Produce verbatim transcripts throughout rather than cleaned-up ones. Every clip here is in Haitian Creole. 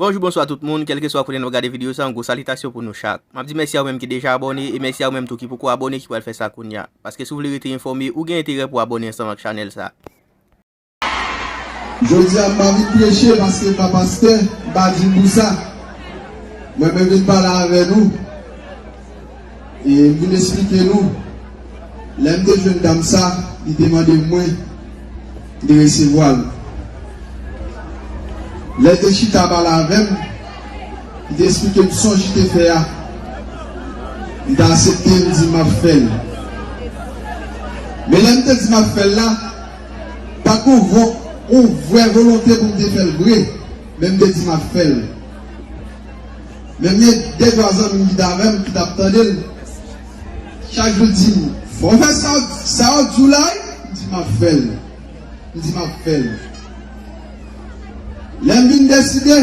Bonjou, bonswa tout moun, kèlkeswa kote n ap gade videyo sa, yon gwo salitasyon pou nou chak. M ap di mèsi a ou menm ki deja abòne, e mèsi a ou menm tou ki poko abòne ki pral fè sa kounye a. Paske si w vle rete enfòme, ou gen enterè pou abòne ansanm ak chanèl sa. Jodi a, m pa vin preche paske m pa pastè, m pa di pou sa. Mwen menm vin pale avè nou. E m vin esplike nou, lè m te jwenn dam sa, li te mande m mwen, m te resevwa l. Lè l te chita pale avè m, li te esplike m sonj li te fè a, m te aksepte, m di m ap fè l. Men lè m te di m ap fè l la, pa t gon vo-, yon vrè volonte pou m te fè l vre, men m te di m ap fè l. Men m gen de twa zanmi m ki t avè m, ki t ap tande l. Chak jou l di m, "Fò w fè sa, sa w di w la wi." M di, "M ap fè l." M di, "M ap fè l." Lè m vin deside,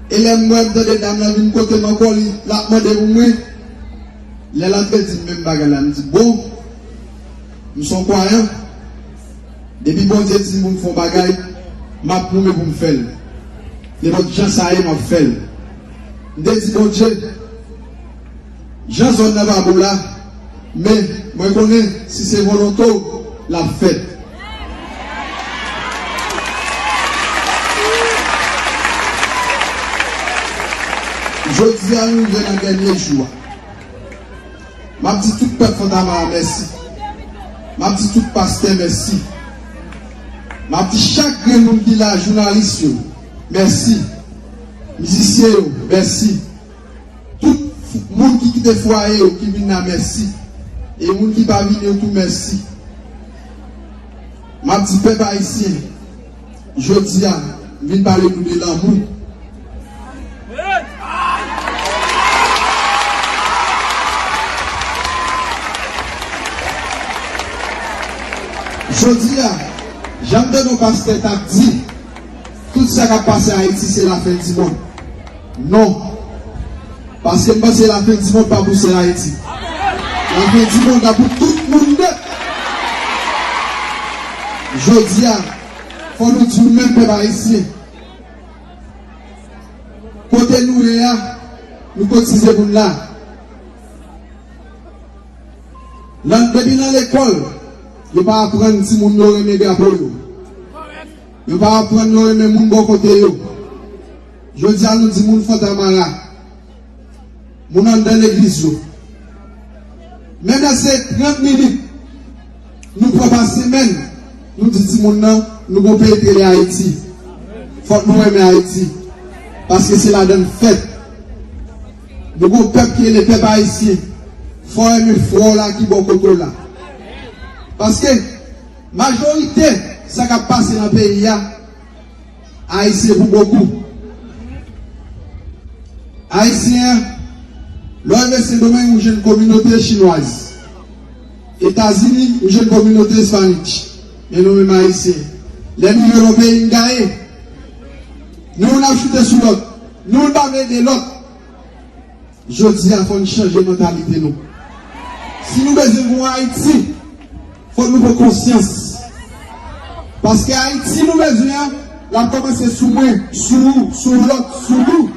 e lè m wè m tande dam nan vin kote m ankò, li, l ap mande pou mwen. Lè l antre di m menm bagay la, m di, "Bon, m se yon kwayan. Depi Bondye di m pou m fè yon bagay, m ap goumen pou m fè l. Nenpòt jan sa ye, m ap fè l." M te di Bondye, "Jan zòn nan pa bon la, men mwen konnen si se volonte w, l ap fèt." Jodi a, nou rive nan dènye jou a. M ap di tout pèp Fontamara mèsi. M ap di tout pastè mèsi. M ap di chak grenn moun ki la, jounalis yo, mèsi. Mizisyen yo, mèsi. Tout moun ki kite fwaye yo, ki vin la, mèsi. E moun ki pa vini yo tou, mèsi. M ap di pèp ayisyen, jodi a, m vin pale nou de lanmou. Jodi a, jan m tande yon pastè t ap di, tout sa k ap pase Ayiti se lafen dimonn. Non. Paske m panse lafen dimonn pa pou sèl Ayiti. Lafen dimonn la pou tout moun nèt. Jodi a, fò nou di nou menm pèp ayisyen, kote nou ye a, nou kotize pou n la. Nan, depi nan lekòl, yo pa aprann timoun yo renmen drapo yo. Yo pa aprann yo renmen moun bò kote yo. Jodi a, nou di moun Fontamara, moun anndan legliz yo, menm lè se trant minit, nou pran pa semèn, nou di timoun nan, nou gon peyi k rele Ayiti. Fòk nou renmen Ayiti. Paske se ladan l fèt. Nou gon pèp ki rele pèp ayisyen. Fò w renmen frè w la ki bò kote w la. Paske majorite sa k ap pase nan peyi a, Ayisyen pou bokou. Ayisyen an, lè w rive Sendomeng, ou jwenn kominote chinwaz. Etazini, ou jwenn kominote espanich. Men nou menm Ayisyen, lè n rive nan peyi n gaye, nou youn ap choute sou lòt, nou youn pa vle ede lòt. Jodi a, fò n chanje mantalite nou. Si nou bezwen yon Ayiti, fòk nou pran konsyans. Paske Ayiti nou bezwen an, l ap kòmanse sou mwen, sou ou, sou lòt, sou nou.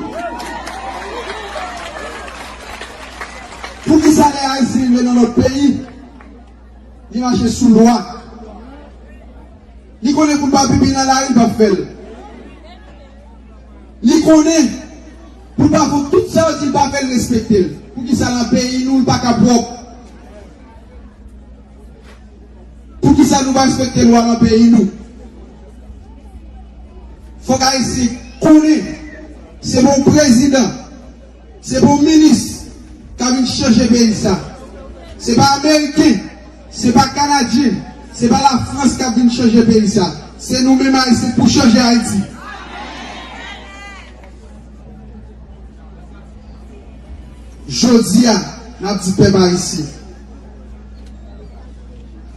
Poukisa lè Ayisyen rive nan lòt peyi, li mache sou lwa? Li konnen pou l pa pipi nan lari, l p ap fè l. Li konnen pou l pa fè tout sa yo di l pa fè, l respekte l. Poukisa nan peyi nou, l pa ka pwòp? Poukisa nou pa respekte lwa nan peyi nou? Fòk Ayisyen konnen se pa yon prezidan, se pa yon minis k ap vin chanje peyi sa. Se pa Ameriken, se pa Kanadyen, se pa Lafrans k ap vin chanje peyi sa. Se nou menm Ayisyen pou chanje Ayiti. Jodi a, n ap di pèp ayisyen,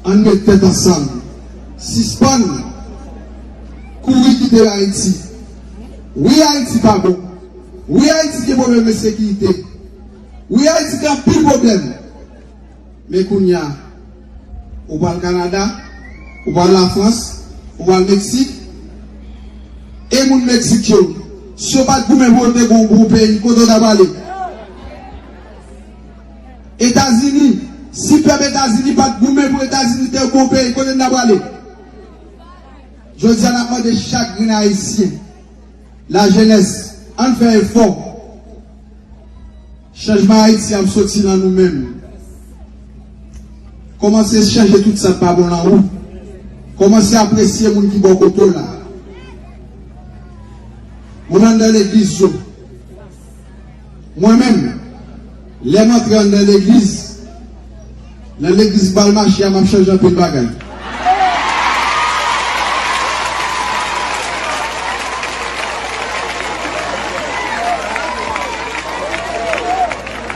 ann met tèt ansanm. Sispann kouri kite Ayiti. Wi, Ayiti pa bon. Wi, Ayiti gen pwoblèm ensekirite. Wi, Ayiti gen anpil pwoblèm. Men kounye a, ou pral Kanada, ou pral Lafrans, ou pral Meksik, e moun Meksik yo, si yo pa t goumen pou yo te gen yon bon peyi, kote yo ta prale? Etazini, si pèp Etazini pa t goumen pou Etazini te yon bon peyi, kote n ta prale? Jodi a, n ap mande chak grenn Ayisyen, lajenès, ann fè efò. Chanjman Ayiti ap soti nan nou menm. Kòmanse chanje tout sa k pa bon nan ou. Kòmanse apresye moun ki bò kote w la. Moun anndan legliz yo. Mwen menm, lè m antre anndan legliz, nan legliz m al mache a, m ap chanje anpil bagay.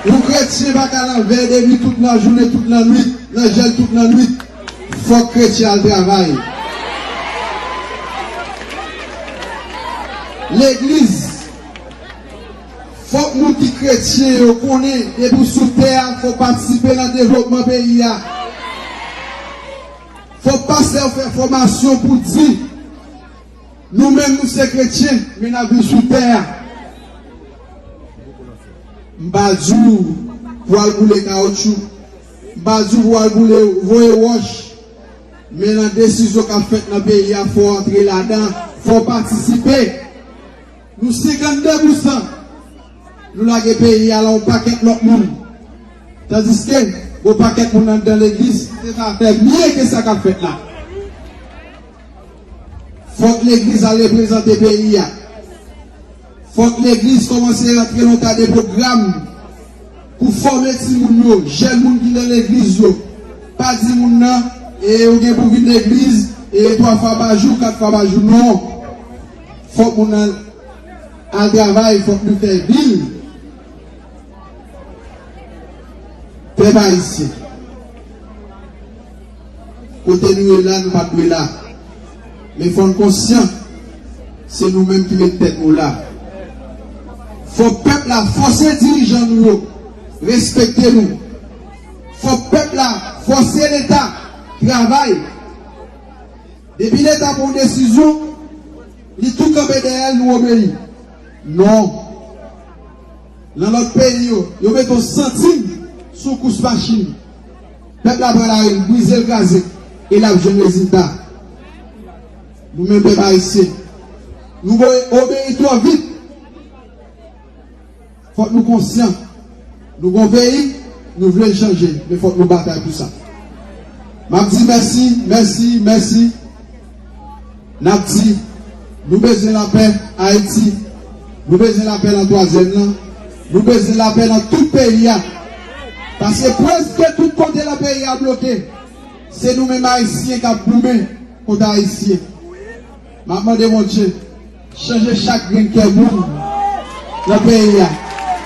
Yon kretyen pa ka nan vèy de nwi tout lajounen, tout lannwit, nan jèn tout lannwit. Fòk kretyen al travay. Legliz, fòk moun ki kretyen yo konnen depi w sou tè a, fò w patisipe nan devlopman peyi a. Fò pastè yo fè fòmasyon pou di, nou menm nou se kretyen, men n ap viv sou tè a. M pa di w pou al boule kawotchou. M pa di w pou al boule, voye wòch. Men nan desizyon k ap fèt nan peyi a, fò w antre ladan, fò w patisipe. Nou senkannde pousan, nou lage peyi a nan yon pakèt lòt moun. Tandiske, gon pakèt moun anndan legliz, se ta fè mye ke sa k ap fèt la. Fòk legliz al reprezante peyi a. Fòk legliz kòmanse rantre nan yon ta de pwogram pou fòme timoun yo, jèn moun ki nan legliz yo. Pa di moun nan, e ou gen pou vin legliz, e twa fwa pa jou, kat fwa pa jou, non. Fòk moun nan al travay, fòk nou fè vil. Pèp ayisyen, kote nou ye la, nou pa t dwe la. Men fò n konsyan, se nou menm ki met tèt nou la. Fò pèp la fòse dirijan nou yo respekte nou. Fò pèp la fòse Leta travay. Depi Leta pran yon desizyon, li tou kanpe dèyè l, nou obeyi. Non. Nan lòt peyi yo, yo mete yon santim sou kous machin. Pèp la pran lari l, brize l, kraze, e l ap jwenn rezilta. Nou menm pèp ayisyen, nou obeyi twò vit. Fòk nou konsyan. Nou gon peyi, nou vle l chanje, men fòk nou batay pou sa. M ap di mèsi, mèsi, mèsi. N ap di, nou bezwen lapè Ayiti. Nou bezwen lapè nan twazyèm nan. Nou bezwen lapè nan tout peyi a. Paske prèske tout kote nan peyi a bloke. Se nou menm Ayisyen k ap goumen kont Ayisyen. M ap mande Bondye, chanje chak grenn kè moun nan peyi a.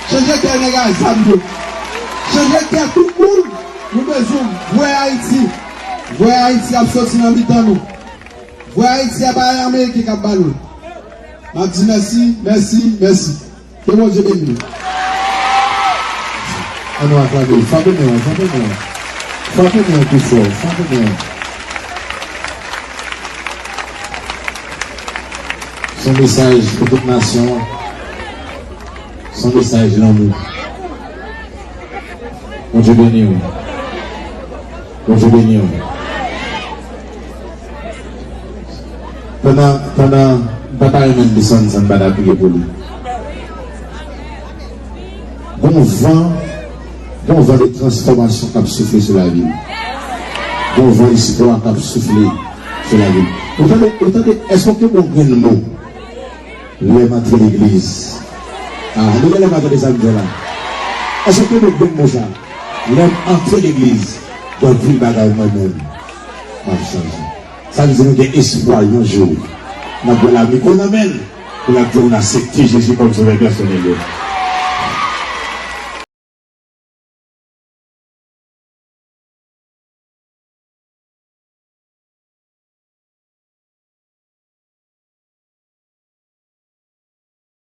Chanje kè nèg a zam yo. Chanje kè tout moun. Nou bezwen vwè Ayiti. Vwè Ayiti ap soti nan mitan nou. Vwè Ayiti a pa Ameriken k ap ba nou. M ap di mèsi, mèsi, mèsi. Ke Bondye beni nou. An nou aklame l. Frape men an, frape men an. Frape men an pi fò, frape men an. Se yon mesaj pou tout nasyon an. Se yon mesaj lanmou. Bondye beni w. Bondye beni w. Pandan, pandan, m pa ta renmen l desann san m pa ta priye pou li. Gon van, gon van de transfòmasyon k ap soufle sou lavi l. Gon van espwa k ap soufle sou lavi l. Ou tande, ou tande, èske w te bon grenn mo? Lè m antre legliz. Ah, nou genlè pa tande sa m di la. Èske nou konn mo sa? Lè m antre legliz, gen anpil bagay mwen menm m ap chanje. Sa vle di nou gen espwa yon jou n ap wè lamiko nan men l pou l ap di nou n aksepte Jezi kòm Sovè pèsonèl nou.